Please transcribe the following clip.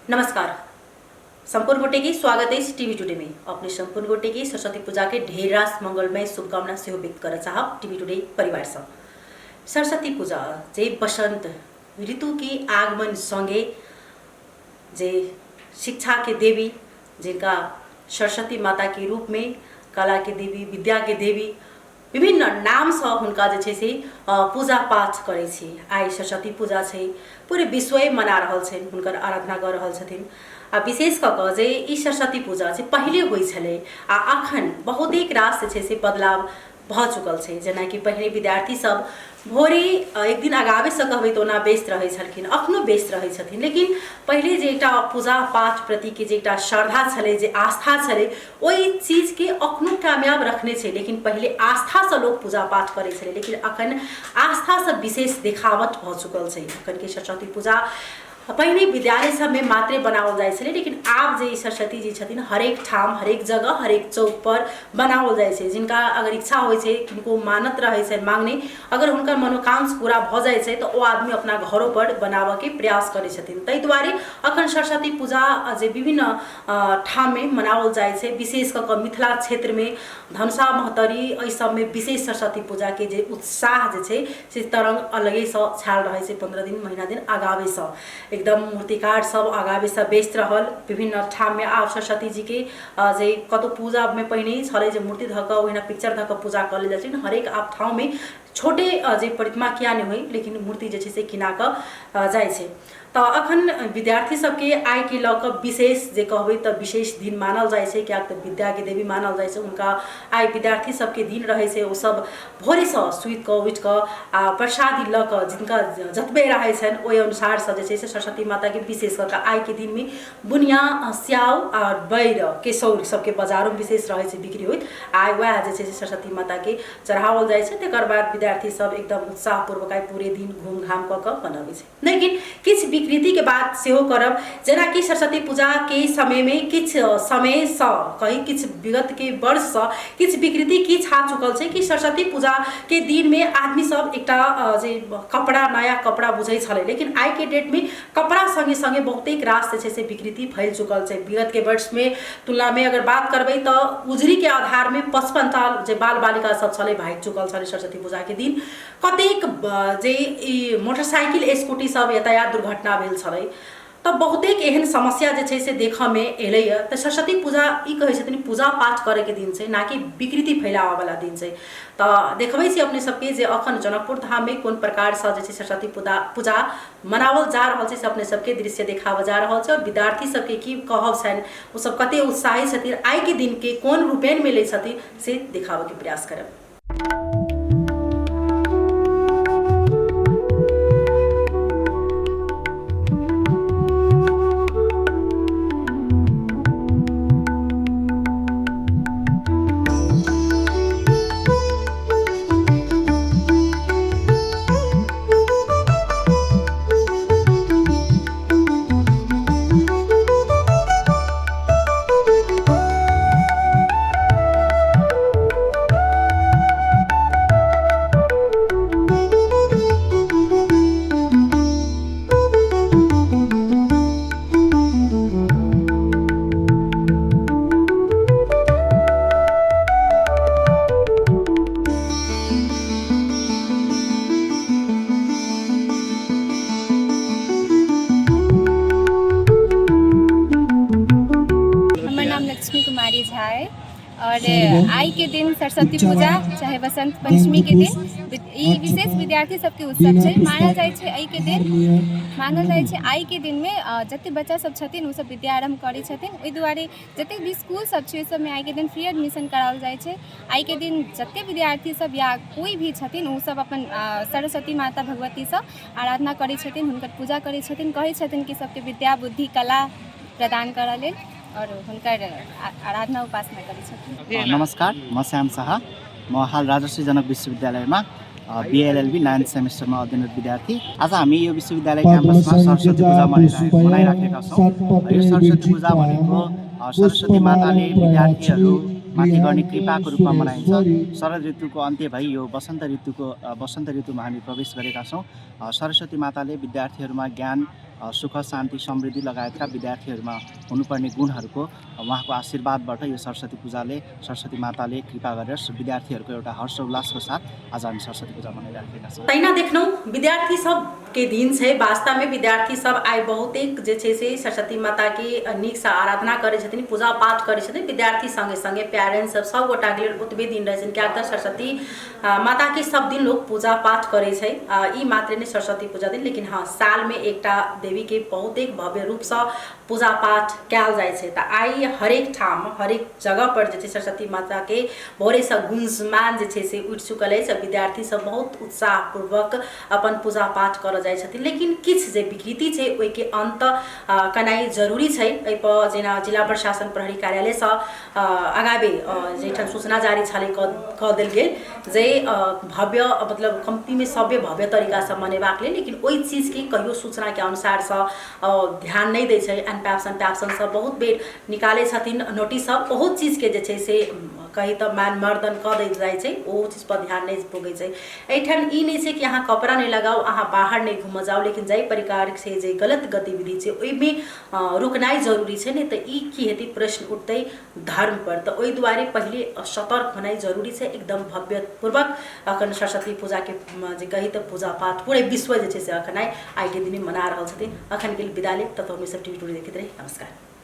नमस्कार, संपूर्ण गोटे के स्वागत अछि टीवी टुडे में। अपने संपूर्ण गोटे के सरस्वती पूजा के ढेर रास मंगलमय शुभकामना सेहो व्यक्त करऽ चाहब टीवी टुडे परिवार सँ। सरस्वती पूजा जे बसंत ऋतु के आगमन संगे जे शिक्षा के देवी, जिनका सरस्वती माता के रूप में कला के देवी, विद्या के देवी, विभिन्न नामसँ हुनका जे छै से पूजा पाठ करै छी। आइ सरस्वती पूजा छै, पूरे विश्वे मना रहल छनि, हुनकर आराधना कऽ रहल छथिन। आ विशेष कऽ कऽ जे ई सरस्वती पूजा जे पहिले होइ छलै आ अखन बहुतेक रास जे छै से बदलाव भऽ चुकल छै। जेनाकि पहिने विद्यार्थी सब भोरे एक दिन अगावेसँ कहबै तऽ ओना व्यस्त रहै छलखिन, अखनो व्यस्त रहै छथिन, लेकिन पहिले जे एकटा पूजा पाठ प्रतिके जे एकटा श्रद्धा छलै, जे आस्था छलै, ओहि चीजके अखनो कामयाब रखने छै। लेकिन पहिले आस्थासँ लोक पूजा पाठ करै छलै, लेकिन अखन आस्थासँ विशेष देखावट भऽ चुकल छै। अखनके सरस्वती पूजा पहिने विद्यालय सबमे मात्रे बनाओल जाइ छलै, लेकिन आब जे ई सरस्वती जी छथिन हरेक ठाम, हरेक जगह, हरेक चौकपर बनाओल जाइ छै। जिनका अगर इच्छा होइ छै, किनको मानत रहै छनि मांगने, अगर हुनकर मनोकांक्ष पूरा भऽ जाइ छै तऽ ओ आदमी अपना घरोपर बनाबऽके प्रयास करै छथिन। ताहि दुआरे अखन सरस्वती पूजा जे विभिन्न ठाममे मनाओल जाइ छै, विशेष कऽ कऽ मिथिला क्षेत्रमे धनुषा महोत्तरी एहि सबमे विशेष सरस्वती पूजाके जे उत्साह जे छै से तरङ्ग अलगेसँ छायल रहै छै। 15 दिन महीना दिन आगावेसँ एकदम मूर्तिकार सब आगावेसँ व्यस्त रहल विभिन्न ठाममे। आब सरस्वती जीके जे कतहु पूजामे पहिने छलै जे मूर्ति धऽ कऽ ओहिना पिक्चर धऽ कऽ पूजा कऽ लेल जाइ छै, हरेक आब ठाममे छोटे जे प्रतिमा किया नहि होइ, लेकिन मूर्ति जे छै से किना कऽ जाइ छै। तऽ अखन विद्यार्थी सबके आइके लऽ कऽ विशेष जे कहबै तऽ विशेष दिन मानल जाइ छै, किएक तऽ विद्याके देवी मानल जाइ छै हुनका। आइ विद्यार्थी सबके दिन रहै छै, ओसब भोरेसँ सुति कऽ उठि कऽ आ प्रसादी लऽ कऽ जिनका जतबे रहै छनि ओहि अनुसारसँ जे छै से सरस्वती माताके विशेष कऽ कऽ आइके दिनमे बुनिया, स्याउ आओर बैर, केसौर सबके बजारोमे विशेष रहै छै बिक्री होइत। आइ वएह जे छै से सरस्वती माताके चढ़ाओल जाइ छै। तकर बाद विद्यार्थी सब एकदम उत्साहपूर्वक आइ पूरे दिन घूमघाम कऽ कऽ मनबै छै। लेकिन किछु विकृतिके बात सेहो करब, जेनाकि सरस्वती पूजाके समयमे किछु समयसँ कही किछु विगतके वर्षसँ किछु विकृति की छा चुकल छै कि सरस्वती पूजाके दिनमे आदमी सब एकटा जे कपड़ा, नया कपड़ा बुझै छलै, लेकिन आइके डेटमे कपड़ा सङ्गे सङ्गे बहुतेक रास जे छै से विकृति फैल चुकल छै। विगतके वर्षमे तुलनामे अगर बात करबै तऽ उजरीके आधारमे 55टा जे बाल बालिका सब छलै भागि चुकल छलै सरस्वती पूजाके दिन। कतेक जे ई मोटरसाइकिल स्कूटी सब यातायात दुर्घटना भेल छलै। तऽ बहुतेक एहन समस्या जे छै से देखऽमे एलैए। तऽ सरस्वती पूजा ई कहै छथिन पूजा पाठ करैके दिन छै, ना कि विकृति फैलाबऽवला दिन छै। तऽ देखबै छी अपने सबके जे अखन जनकपुर धाममे कोन प्रकारसँ जे छै सरस्वती पूजा पूजा मनाओल जा रहल छै, से अपने सबके दृश्य देखाबऽ जा रहल छै। आओर विद्यार्थी सबके की कहब छनि, ओसब कते उत्साहित छथिन, आइके दिनके कोन रूपेणमे लै छथिन, से देखाबऽके प्रयास करब। हमर नाम लक्ष्मी कुमारी झा अइ और आइ के दिन सरस्वती पूजा चाहे बसंत पंचमी के दिन ई विशेष विद्यार्थी सबके उत्सव छै। मानल जाइ छै एहि के दिन, मानल जाइ छै आइ के दिनमे जते बच्चा सब छथिन ओ सब विद्या आरम्भ करै छथिन। ओहि दुआरे जतेक भी इसकुल सब छै ओहि सबमे आइके दिन फ्री एडमिशन कराओल जाइ छै। आइके दिन जतेक विद्यार्थी सब या कोइ भी छथिन ओ सब अपन सरस्वती माता भगवतीसँ आराधना करै छथिन, हुनकर पूजा करै छथिन, कहै छथिन कि सबके विद्या बुद्धि कला प्रदान करऽ लेल आओर हुनकर आराधना उपासना करै छथिन। नमस्कार, म श्याम शाह। म हाल राजर्षि जनक विश्वविद्यालयमा बिएलएलबी नाइन्थ सेमेस्टरमा अध्ययनरत विद्यार्थी। आज हामी यो विश्वविद्यालय क्याम्पसमा सरस्वती पूजा मनाइराखेका छौँ। यो सरस्वती पूजा भनेको सरस्वती माताले विद्यार्थीहरूमाथि गर्ने कृपाको रूपमा मनाइन्छ। शरद ऋतुको अन्त्य भई यो वसन्त ऋतुमा हामी प्रवेश गरेका छौँ। सरस्वती माताले विद्यार्थीहरूमा ज्ञान सुख शान्ति समृद्धि लगायतका विद्यार्थीहरूमा हुनुपर्ने गुणहरूको उहाँको आशीर्वादबाट यो सरस्वती पूजाले, सरस्वती माताले कृपा गरेर विद्यार्थीहरूको एउटा हर्ष उल्लासको साथ आज हामी सरस्वती पूजा मनाइराखेका छौँ। तहिना देखलहुँ विद्यार्थी सबके दिन छै। वास्तवमे विद्यार्थी सब आइ बहुतेक जे छै से सरस्वती माताके नीकसँ आराधना करै छथिन, पूजा पाठ करै छथिन। विद्यार्थी सङ्गे सङ्गे पेरेंट्स सब सभगोटाके लेल ओतबे दिन रहै छनि, किएक तऽ सरस्वती माताके सब दिन लोक पूजा पाठ करै छै। ई मात्रे नहि सरस्वती पूजा दिन, लेकिन हँ सालमे एकटा देवीके बहुतेक भव्य रूपसँ पूजा पाठ कयल जाइ छै। तऽ आइ हरेक ठाम हरेक जगह पर जे छै सरस्वती माताके भोरेसँ गुंजमान जे छै से उठि चुकल अछि। विद्यार्थी सब बहुत उत्साहपूर्वक अपन पूजा पाठ करऽ जाइ छथिन, लेकिन किछु जे विकृति छै ओहिके अन्त केनाइ जरूरी छै। एहिपर जेना जिला प्रशासन प्रहरी कार्यालयसँ अगाबे जाहिठाम सूचना जारी छलै कऽ देल गेल जे भव्य मतलब कम्तीमे सभ्य भव्य तरीकासँ मनेबाक लेल, लेकिन ओहि चीजके कहियो सूचनाके अनुसारसँ ध्यान नहि दै छै। अनप्याप्सन प्याप्सन सब बहुत बेर निकालै छथिन नोटिस सब, बहुत चीजके जे छै से कही तऽ मान मर्दन कऽ दैत जाइ छै, ओहो चीजपर ध्यान नहि पुगै छै। एहिठाम ई नहि छै कि अहाँ कपड़ा नहि लगाउ, अहाँ बाहर नहि घूमऽ जाउ, लेकिन जाहि प्रकारसँ जे गलत गतिविधि छै ओहिमे रुकनाइ जरूरी छै, नहि तऽ ई की हेतै प्रश्न उठतै धर्मपर। तऽ ओहि दुआरे पहिले सतर्क होनाइ जरूरी छै। एकदम भव्यपूर्वक अखन सरस्वती पूजाके जे कही तऽ पूजा पाठ पूरे विश्व जे छै से अखन आइके दिनमे मना रहल छथिन। अखनके लेल विदा लेब, तब हमेशा टीवी टुडे देखैत रही। नमस्कार।